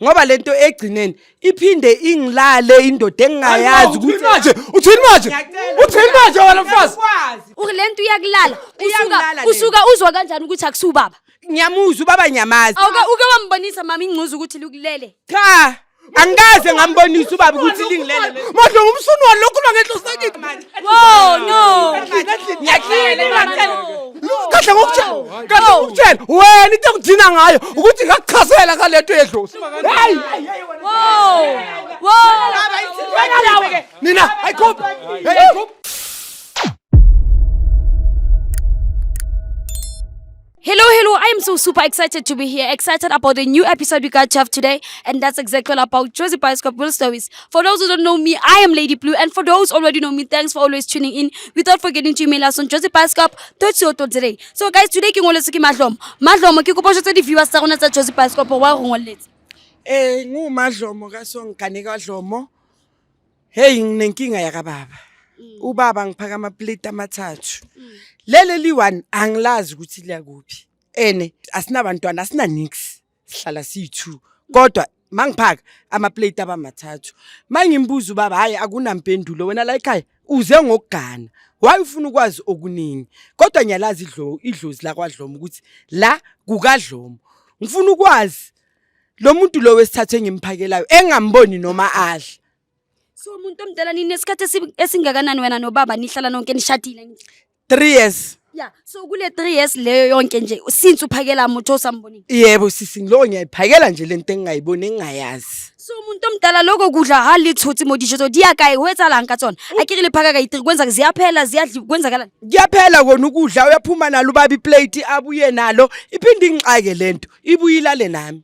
Ngoba lento egcineni iphinde ingilale indoda engingayazi ukuthi manje uthini manje uthini manje wena mfazi. Uri lento iyakulala usuka Iyangilala lento. Usuka uzwa kanjani ukuthi akusiwubaba? Ngiyamuzwa ubaba, nyamazi. Awuke uke wambonisa mama ingcuzu ukuthi likulele? Cha, angikaze ngambonisa ubaba ukuthi lingilele. Madlo ngumsunu walo lokhuluma ngenhloso sakithi. Wo no. Ngiyacela. Kahle ngokutshela, kahle ngokutshela wena into engidina ngayo ukuthi ngakuchazela ngalento yedlozi. Hey. Wo. Wo. Nina ayikhuphi, hey ayikhuphi. Hello, hello. I am so super excited to be here. Excited about the new episode we got to have today. And that's exactly all about Jozi Bioscope Real Stories. For those who don't know me, I am Lady Blue. And for those already know me, thanks for always tuning in. Without forgetting to email us on josiebioscope.co.za. So guys, today ke ngoletse ke Madlomo. Madlomo ke kopa jwetsa di-viewers tsa rona tsa Jozi Bioscope hore wa re ngoletse. Ngumadlomo kaSongane kaDlomo. Hey, nginenkinga yakababa. Ubaba ngiphaka ama-plate amathathu. Leli li-one angilazi ukuthi liyakuphi. Ene asinabantwana, asina nix. Sihlala siyi-two. Kodwa mangiphaka ama-plate abamathathu. Mangimbuza ubaba, hayi akunampendulo wena la ekhaya uze ngokugana. Why ufuna ukwazi okuningi? Kodwa ngiyalazi idlozi la kwaDlomo ukuthi la kukaDlomo. Ngifuna ukwazi lo muntu lo wesithathu engimphakelayo engamboni noma adla. So umuntu omdala, ninesikhathi esingakanani wena nobaba nihlala nonke nishadile nje? 3 years. Yeah, so kule 3 years leyo yonke nje since uphakela motho osambonile. Yebo sisi, ngiloko ngiyayiphakela nje lento engingayiboni, engingayazi. So umuntu omdala, lokho kudla ha le tshotse mo dijo tso di ya kae, ho etsahalang ka tsona? A ke re le phaka ka itiri, kwenza ziyaphela, ziyadli, kwenzakalani? Kuyaphela kona ukudla, uyaphuma nalo ubaba iplate, abuye nalo, iphinde ingixake lento, ibuye ilale nami.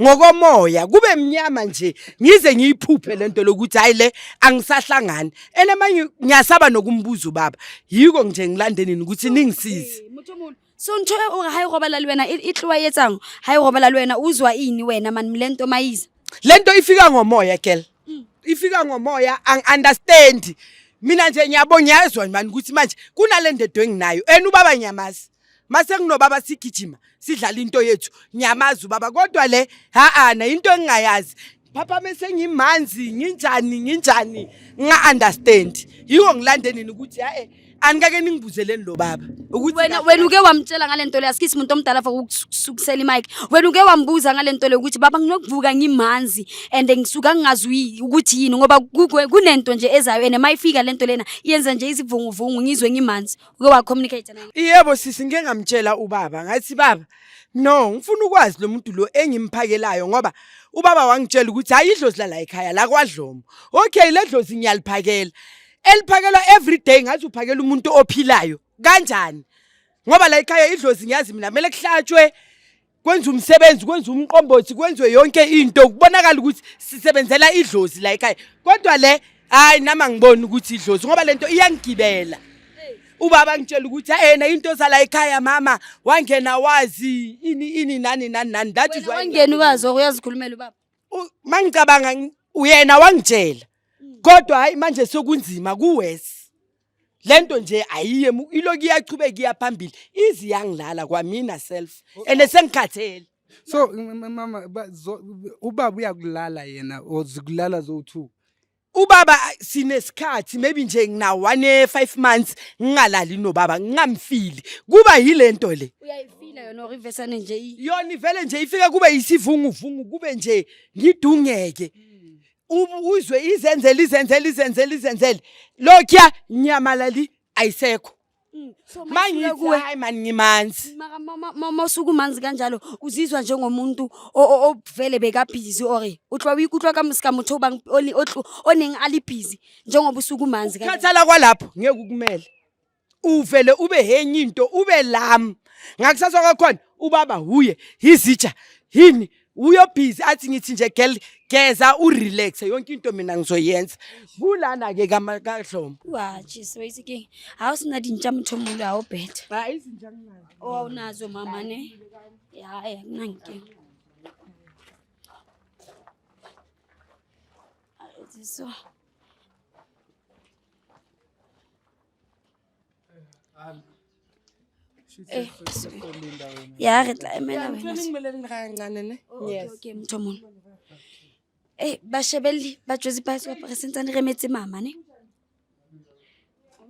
Ngokomoya kube mnyama nje ngize ngiyiphuphe lento lokuthi hayi le angisahlangani. Ene manje ngiyasaba nokumbuza ubaba. Yiko nje ngilande nini ukuthi ningisize. Motho o moholo. So ntho e o re ha e robala le wena e tloha e etsang? Ha e robala le wena uzwa ini wena man lento mayiza? Lento ifika ngomoya girl. Ifika ngomoya, angi-understand. Mina nje ngiyabona, ngiyazwa mani ukuthi manje kunale ndodo enginayo. And ubaba ngiyamazi. Mase nginobaba sigijima sidlala into yethu, ngiyamazi ubaba, kodwa le ha ana into engingayazi. Phaphame sengimanzi nginjani nginjani nga-understand. Yiko ngilande nini ukuthi ha anikake ningibuzeleni lo baba ukuthi Wena wena uke wamtshela ngalento le? Asikisi umuntu omdala for ukusukusela imic. Wena uke wambuza ngalento le ukuthi baba nginokuvuka ngimanzi and ngisuka ngingazi ukuthi yini, ngoba kunento nje ezayo and mayifika lento lena iyenza nje isivunguvungu, ngizwe ngimanzi. Uke wa communicate naye? Yebo sisi, ngike ngamtshela ubaba, ngathi baba no, ngifuna ukwazi lo muntu lo engimphakelayo, ngoba ubaba wangitshela ukuthi hayi idlozi lala ekhaya la kwaDlomo. Okay, le dlozi ngiyaliphakela, eliphakelwa every day, ngathi uphakela umuntu ophilayo kanjani? Ngoba la ekhaya idlozi ngiyazi mina kumele kuhlatshwe, kwenza umsebenzi, kwenza umqombothi, kwenziwe yonke into, kubonakala ukuthi sisebenzela idlozi la ekhaya. Kodwa le hayi nami angiboni ukuthi idlozi, ngoba lento iyangigibela. Ubaba ngitshela ukuthi yena into zala ekhaya mama wangena wazi ini ini nani nani nani, that is why. Wangena wazi or uyazikhulumela ubaba? Mangicabanga uyena wangitshela, kodwa hayi manje sokunzima kuwes lento nje ayiye iloku iyachubeka iya phambili, izi yangilala kwamina self and sengikhathele. So mama ubaba uyakulala yena or zikulala zowu-two? Ubaba sinesikhathi maybe nje ngina 1 5 months ngingalali nobaba, ngingamfili, kuba yilento le. Uyayifila yona or ivesane nje Yona ivele nje ifike kube isivunguvungu, kube nje ngidungeke. Uzwe izenzele izenzele izenzele izenzele lokhuya nyamalali ayisekho. So mangithi kuwe hayi man ngimanzi. Mara mama usuke umanzi kanjalo, uzizwa njengomuntu ovele bekabhizi or o tloha o ikutlwa ka seka motho o bang o o neng a le busy njengoba usuke umanzi kanjalo? Khathala kwalapho ngeke ukumele uvele ube henye into ube lami ngakusasa kwakhona ubaba huye izitsha yini uyobhizi athi ngithi nje girl geza urelax yonke into mina ngizoyenza kulana ke kaDlomo. Wa jesu, wa itse keng, ha o sena dintja motho o moholo ha o betha. Hayi izinja nginazo. O awunazo mama ne? Ya ya nna nke. So sorry. Ya re tla emela wena. Ngicela ngimelele kancane ne. Okay, Yes. Okay, motho o moholo. Eh, bashebelli ba Jozi Bioscope re sentsane re metse mama ne.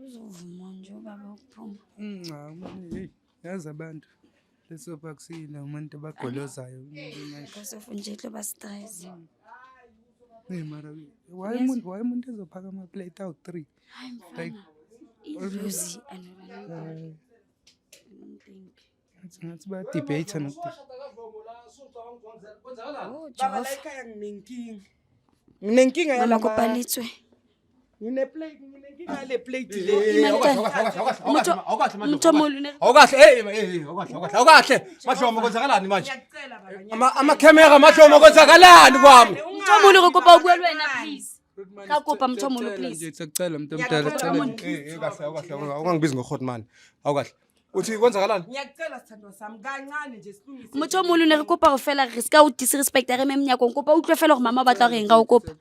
Uzovuma nje ubaba ukuphuma. Hey, yazi abantu lesopa kusile umuntu abagolozayo. Because of nje tlo ba stress. Hey, mara why umuntu ezophaka ama-plate awu-three? Hayi Like, mfana. Idlozi I don't think. Ngathi baya-debate nokuthi Oh, Baba, la Jehova. ekhaya nginenkinga. Nginenkinga Mama yalama. kopa letswe. Ngine plate, nginenkinga yale plate le. Motho molo ne Awukahle, hey hey, awukahle, awukahle, awukahle. Madlomo, kwenzakalani manje? Ngiyacela baba. Amakhemera, Madlomo, kwenzakalani kwami? Motho molo re kopa o bue le wena please. Ka kopa motho molo please. Nje siyacela mntu omdala, cela nje. Eh, eh, kahle, awukahle, ungangibizi ngo-hotman. Awukahle. Uthi kwenzakalani? Ngiyacela sithandwa sami kancane nje silungise. Motho molo ne re kopa go fela re ska o disrespect re me mnyakong kopa o utlwe fela gore mama o batla gore eng ra o kopa.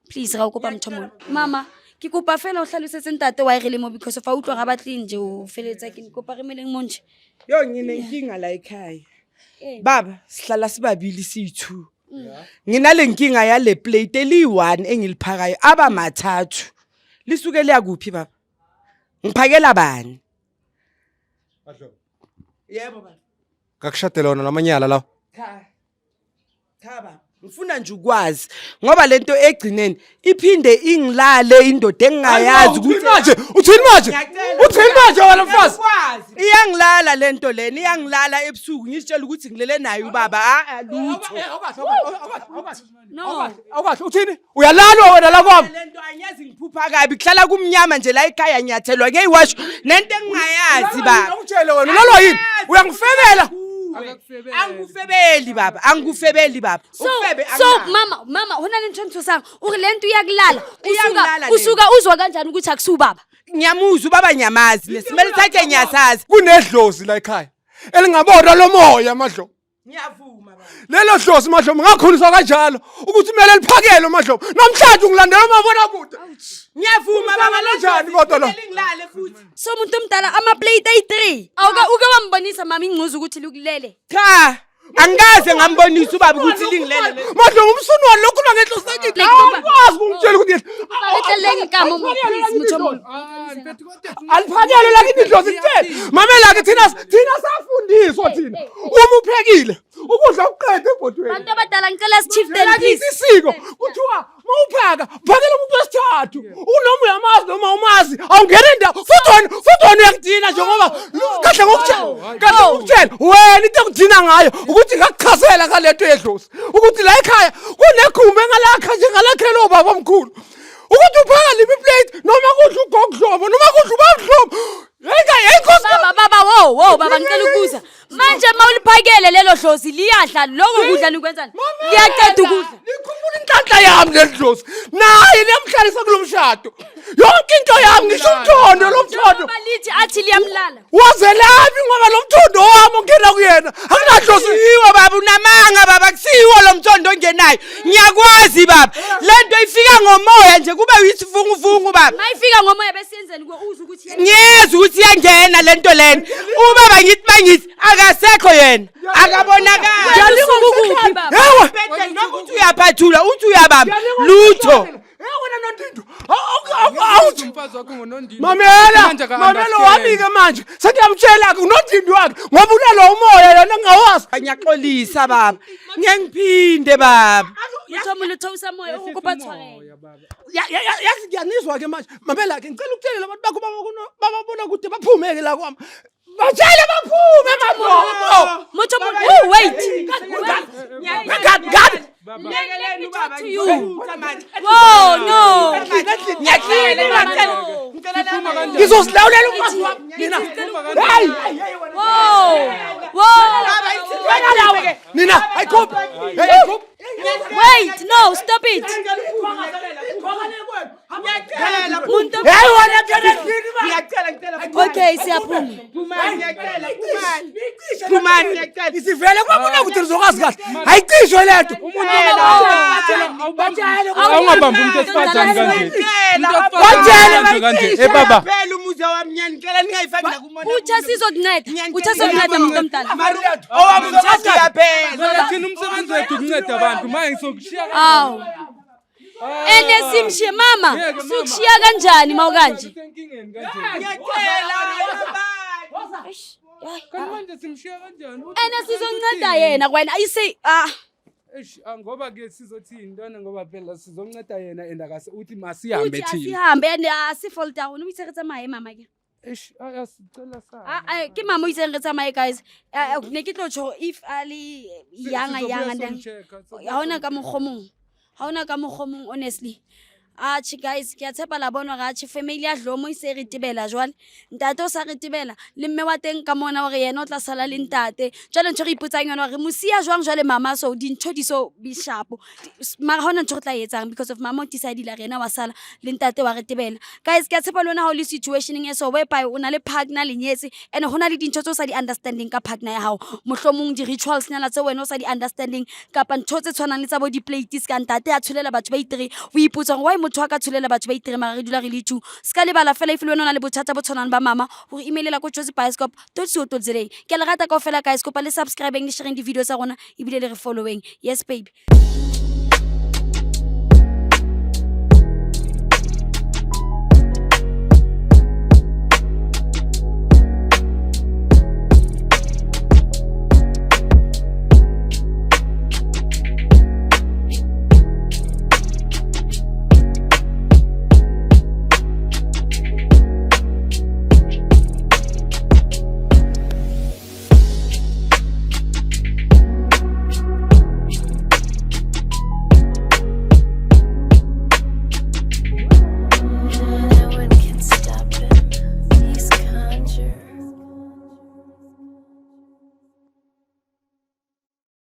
Please ra o kopa motho molo. Mama ke kopa fela o hlalosetse ntate wa e re le mo because of a utlwa ga batle nje o feletsa ke kopa re meleng mo nje. Yo, nginenkinga la ekhaya. Eh. Baba, sihlala sibabili siyi-two. Nginale nkinga yale plate eliyi-one engiliphakayo aba mathathu. Lisuke liya kuphi baba? Ngiphakela bani? Madlomo. Yebo baba. Kakushadela wona lamanyala lawo. Cha. Cha baba. Ngifuna nje ukwazi ngoba lento egcineni iphinde ingilale indoda engingayazi. Uthini manje? Uthini manje? Ngiyacela. Uthini manje wena mfazi? Ngiyakwazi. Iyangilala lento lena, iyangilala ebusuku ngizitshela ukuthi ngilele naye ubaba, a a lutho. No. Awukahle, uthini? Uyalalwa wena la kwami. Lento angiyazi, ngiphupha kabi, kuhlala kumnyama nje la ekhaya, nyathelwa ngeyiwasho nento engingayazi baba. Awutshele wena, ulalwa yini? Uyangifebela. Akakufebeli. Angikufebeli baba, angikufebeli baba. So Ukufebe so anginako. Mama, mama hona le ntho e ntshosang o re le ntho iyakulala usuka Iyangilala le. Usuka uzwa kanjani ukuthi akusiwubaba? Ngiyamuzwa ubaba, nyamazi nesimele sakhe ngiyasazi. Kunedlozi la ekhaya elingabona lomoya, Madlomo. Ngiyavuma baba. Lelo dlozi, Madlomo, ngakhuliswa kanjalo ukuthi kumele liphakele, Madlomo. Namhlanje ungilandela umabonakude. Ngiyavuma baba. Kanjani kodwa lo? Lingilale futhi. So muntu omdala ama-plate ayi-three awuka uke wambonisa mama ingcuzu ukuthi likulele? Cha, angikaze ngambonisa ubaba ukuthi lingilele. Madlomo, umsunu wani lokhu ngedlozi lakithi? Like, Awukwazi ukungitshela ukuthi Letleleng ka mo please motho molo. Ah, mfethu, kodwa aliphakele lakithi idlozi kuphela. Mamela-ke, thina safundiswa thina, uma uphekile ukudla uqede ebhodweni. Bantu abadala ngicela si-chieftain Lakithi please. isiko kuthiwa uma uphaka phakela umuntu wesithathu, unoma uyamazi noma umazi, awungeni ndawo. Futhi wena uyangidina njengoba kahle ngokutshela, kahle ngokutshela wena into engidina ngayo ukuthi ngakuchazela ngale nto yedlozi ukuthi la ekhaya kunekhumbi engalakha njengalakhela obaba omkhulu ukuthi uphaka liphi iplate, noma kudla ugogo Dlomo noma kudla ubaba Dlomo. Hey, hey, nkosi. Baba, baba, wo wo baba, ngicela ukubuza manje uma uliphakele lelo dlozi liyadla lokho kudla nikwenzani? Liyaqeda ukudla? Likhumbula inhlanhla yami leli dlozi, naye liyamhlalisa kulo mshado, yonke into yami, ngisho umthondo, lo mthondo. Njengoba lithi athi liyamlala. Wazelaphi ngoba lo mthondo wami ongena kuyena akunadlozi. Kusiwo baba, unamanga baba, kusiwo lo mthondo ongenayo. Ngiyakwazi baba. Lento ifika ngomoya nje kube yisivunguvungu baba. Mayifika ngomoya besiyenzeni kuwe uzwe ukuthi Ngiyezwa ukuthi iyangena lento lena. Ubaba ngithi mangithi akasekho yena. Akabonakali. Wena usuka ukuphi baba? Ewe. Bese noma uthi uyaphathula, uthi uyabamba, lutho. Wena nondindo, awuthi Umfazi wakho ngonondindo. Mamela, Manje aka mamela. understand. Wami-ke manje sengiyamtshela-ke unondindo wakhe ngoba unalo umoya yena engingawazi. Ngiyaxolisa baba. Ngeke ngiphinde baba. Motho molo theosa moya o kopa tshwarelo. Umoya, baba. Yazi ngiyanizwa-ke manje. Mamela-ke, ngicela ukutshelela abantu bakho bababona kude baphume-ke la kwami, batshele baphume, Madlomo. Motho molo, oh wait. Ngani ngani? Let me talk to you. Whoa, no. Ngizozilawulela umfazi wami mina. Hayi, hayi. Whoa. Whoa. Wena lawe nina, ayikhuphi, ayikhuphi. Wait, no, stop it. Muntu Hey wena, ngena endlini manje. Ngiyacela, ngicela. Okay, siyaphuma. Phumani, ngiyacela, phumani. Phumani, ngiyacela. Isivele kwabona ukuthi nizokwazi kahle, ayicishwe lento. Awungabambi umuntu wesifazane kanje. Batshele. Umuntu wesifazane kanje. Eh baba. Phela umuzi wami, ngiyanicela ningayifaki nakumona. Utsha sizokunceda. Utsha sizokunceda muntu omdala. Owami umthatha uyaphela. Phela thina umsebenzi wethu ukunceda abantu. Manje ngizokushiya. Awu. Ene simshiye mama, Ngeke, mama. sikushiya kanjani mawukanje? Usenkingeni kanje. Ngiyacela. Eish, hayi, Kanti ah. manje simshiya kanjani? Ene sizonceda yena kwena. Ayise ah. Eish, ah, ngoba ke sizothini ntwana ngoba phela sizonceda yena and akase uthi masihambe Uthi thina. asihambe and asi fall down. O itse re tsamaye mama ke. Eish, ah, ah, sicela Ah, sahambe. ah, ke mama o itseng re tsamaye guys. Ah, ah, ne ke tlo tjho if a le younger Sizobuya younger then somcheck-a, sizobuya ha hona ka mokgwa o mong. Ha hona ka mokgwa o mong honestly. Atjhe guys, ke a tshepa la bona hore atjhe family ya Dlomo e se e re tebela jwale. Ntate o sa re tebela le mme wa teng ka mona hore yena o tla sala le ntate. Jwale ntho e re ipotsang yona hore re mo siya jwang jwale mama so dintho di so be sharp. Mara ha hona ntho re tla e etsang because of mama o decide-ile hore yena wa sala le ntate wa re tebela. Guys, ke a tshepa le wena ha o le situationeng e so whereby o na le partner le nyetse and ho na le dintho tse o sa di understanding ka partner ya hao. Mohlomong di-rituals nyana tse wena o sa di understanding kapa ntho tse tshwanang le tsa bo di-plate ska ntate a tsholela batho ba itire o ipotsa hore why motho a ka tsholela batho ba itire mara re dula re le two. Se ka lebala fela if le wena o na le bothata bo tshwanang ba mama hore emailela ko josiebioscope.co.za. Ke a le rata kaofela guys, kopa le subscribeng le shareng di-video tsa rona ebile le re followeng. Yes baby.